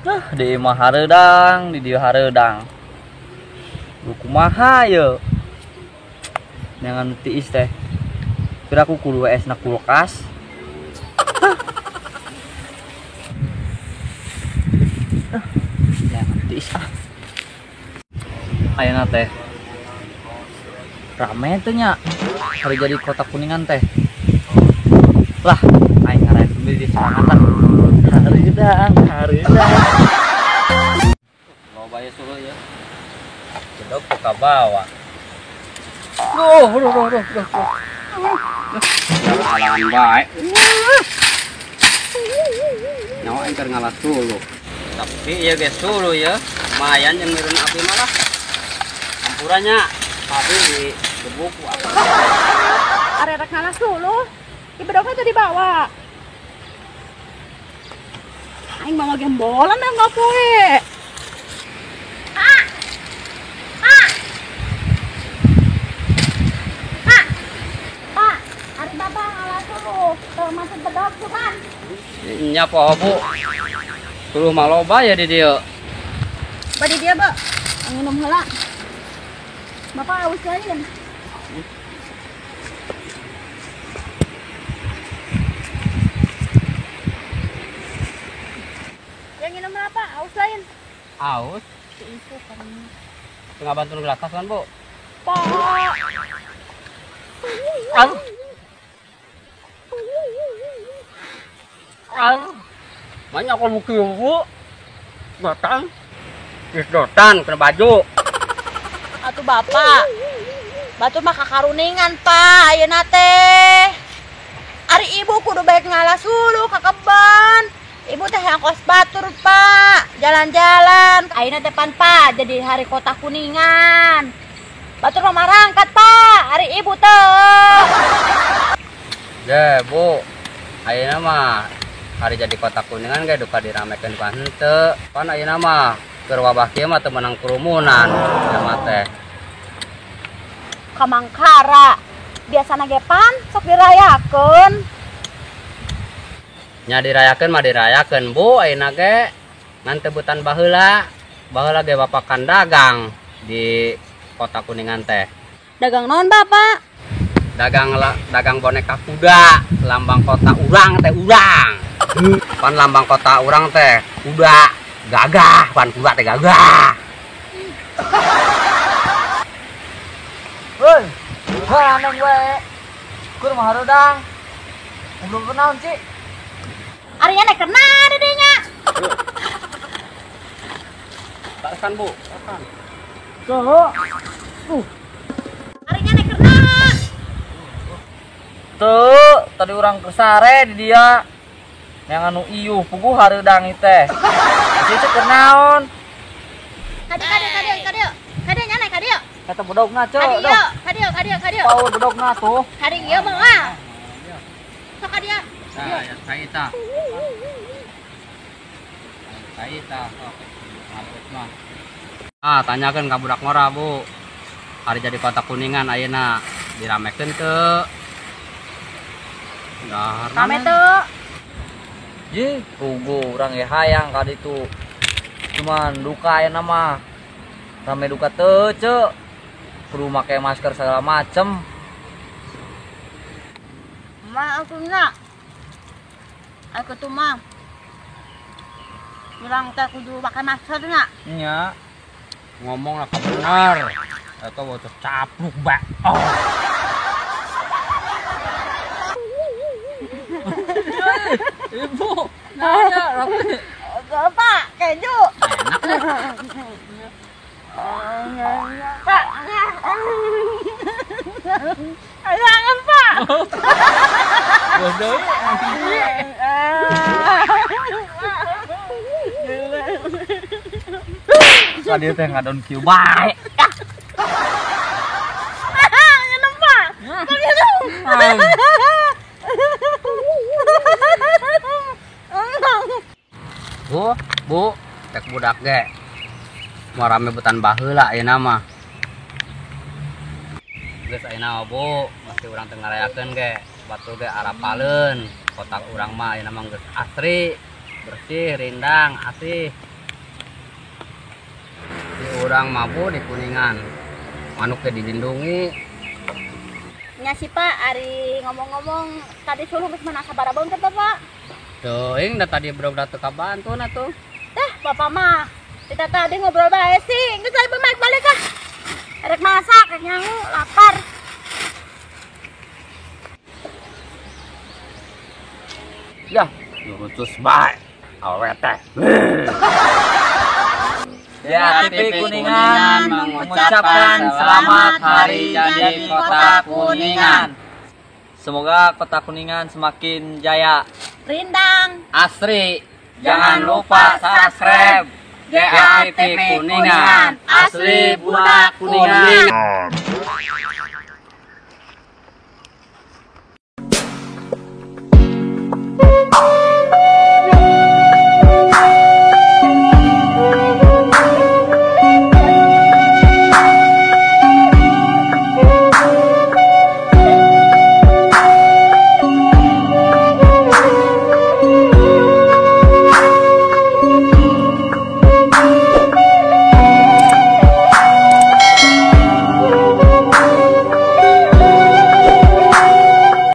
Nah, di imah hareudang, di dieu hareudang. Lu kumaha ye? Neangan tiis teh. Kira aku kudu es na kulkas. Neangan tiis ah. Ayeuna teh. Rame teh nya. Hari jadi kota Kuningan teh. Lah, aing ngarain sendiri di semangat. Hareudang, hareudang. Loba ya suluh ya. Bedog teu kabawa. Duh, duh, duh, duh, duh. Alangan bae. Nyawa aing keur ngalas suluh. Tapi ieu ge suluh ya. Lumayan jeung mireun api malah. Hampurannya tapi di gebuku apa. Are rek ngalas suluh. Di bedogna teh dibawa. Aing mah gembolan dah nggak poe. Pak. Pak. Pak. Pak, ari bapak ngalas suluh, teu masuk bedog tuh kan. Nya poho Bu. Suluh mah loba ya di dieu. Badi dia, Bu. Nginum heula. Bapak aus lain. Yang minum apa? Aus lain. Aus? Itu kan. Tengah bantu gelatas kan, Bu? Pak. Aduh. Aduh. Banyak kalau buku, Bu. Datang. Sedotan kena baju. Atuh Bapak. Batur mah kakaruningan, Pak, ayeuna teh. Ari ibu kudu baik ngalas hulu ka kebon. Ibu teh yang kos batur, Pak. Jalan-jalan. Ayeuna teh pan, Pak, jadi hari kota Kuningan. Batur mah marangkat, Pak. Ari ibu teh. Je, Bu. Ayeuna mah hari jadi kota Kuningan ge duka diramekeun ku henteu. Pan ayeuna mah keur wabah kieu mah teu meunang kerumunan mah teh. Kamangkara. Biasana ge pan sok dirayakeun. Nya dirayakeun mah dirayakeun, Bu, ayeuna ge ngan teu butan baheula. Baheula ge bapak kan dagang di kota Kuningan teh. Dagang naon, Bapak? Dagang dagang boneka kuda, lambang kota urang teh urang. Pan lambang kota urang teh kuda, gagah, pan kuda teh gagah. Woi, halangan we. Kur mah hareudang. Belum kenaon, Ci. Arinya nek kena didinya. Tarekan, Bu. Tarekan. Tuh. Arinya nek kena. Tuh, tadi urang kesare di dia. Yang anu iuh puguh hareudang ieu teh. Ci teh kenaon? Kadieu kadieu kadieu kadieu. Kadieu nya naik kadieu. Eta bedogna, Ceu. Kadieu, kadieu, kadieu, kadieu. Power bedogna tuh. Kadieu ieu mah. Sok kadieu. Nah, ya saya tah. Saya tah sok. Mah. Ah, tanyakeun ka budak ngora, Bu. Hari jadi kota Kuningan ayeuna diramekeun teu? Dahar. Rame teu? Jih, puguh urang ge hayang ka ditu. Cuman duka ayeuna mah. Rame duka teu, Ceu. Kudu make masker segala macem. Mah aku nya. Aku tuh mah. Urang teh kudu pakai masker nya. Nya. Ngomong lah bener. Atau bocah capluk bae. Oh. Ibu, nanya rapi. Bapak, keju. Enak. Pak. Jangan, Pak. Bodoh. Tadi teh ngadon kieu bae. Nyenem, Pak. Bu, Bu, tek budak ge. Mau rame butan baheula ayeuna mah. Geus ayeuna mah, Bu, masih urang teu ngarayakeun ge. Batur ge arapaleun. Kota urang mah ayeuna mah geus asri, bersih, rindang, asih. urang mah Bu di Kuningan. Manuk teh dilindungi. Nya sih Pak, ari ngomong-ngomong tadi suluh geus meunang sabaraha beunkeut Bapak? Teuing da tadi bro teu kabantu na tuh. Teh, Bapak mah kita tadi ngobrol bae sih. Geus aya balik balik ah. Rek masak, rek nyangu, lapar. Yah, nyurucus bae. Awewe teh. GATV Kuningan mengucapkan selamat hari jadi Kota Kuningan. Semoga Kota Kuningan semakin jaya. Rindang. Asri. Jangan lupa subscribe GATV Kuningan. Asli budak Kuningan.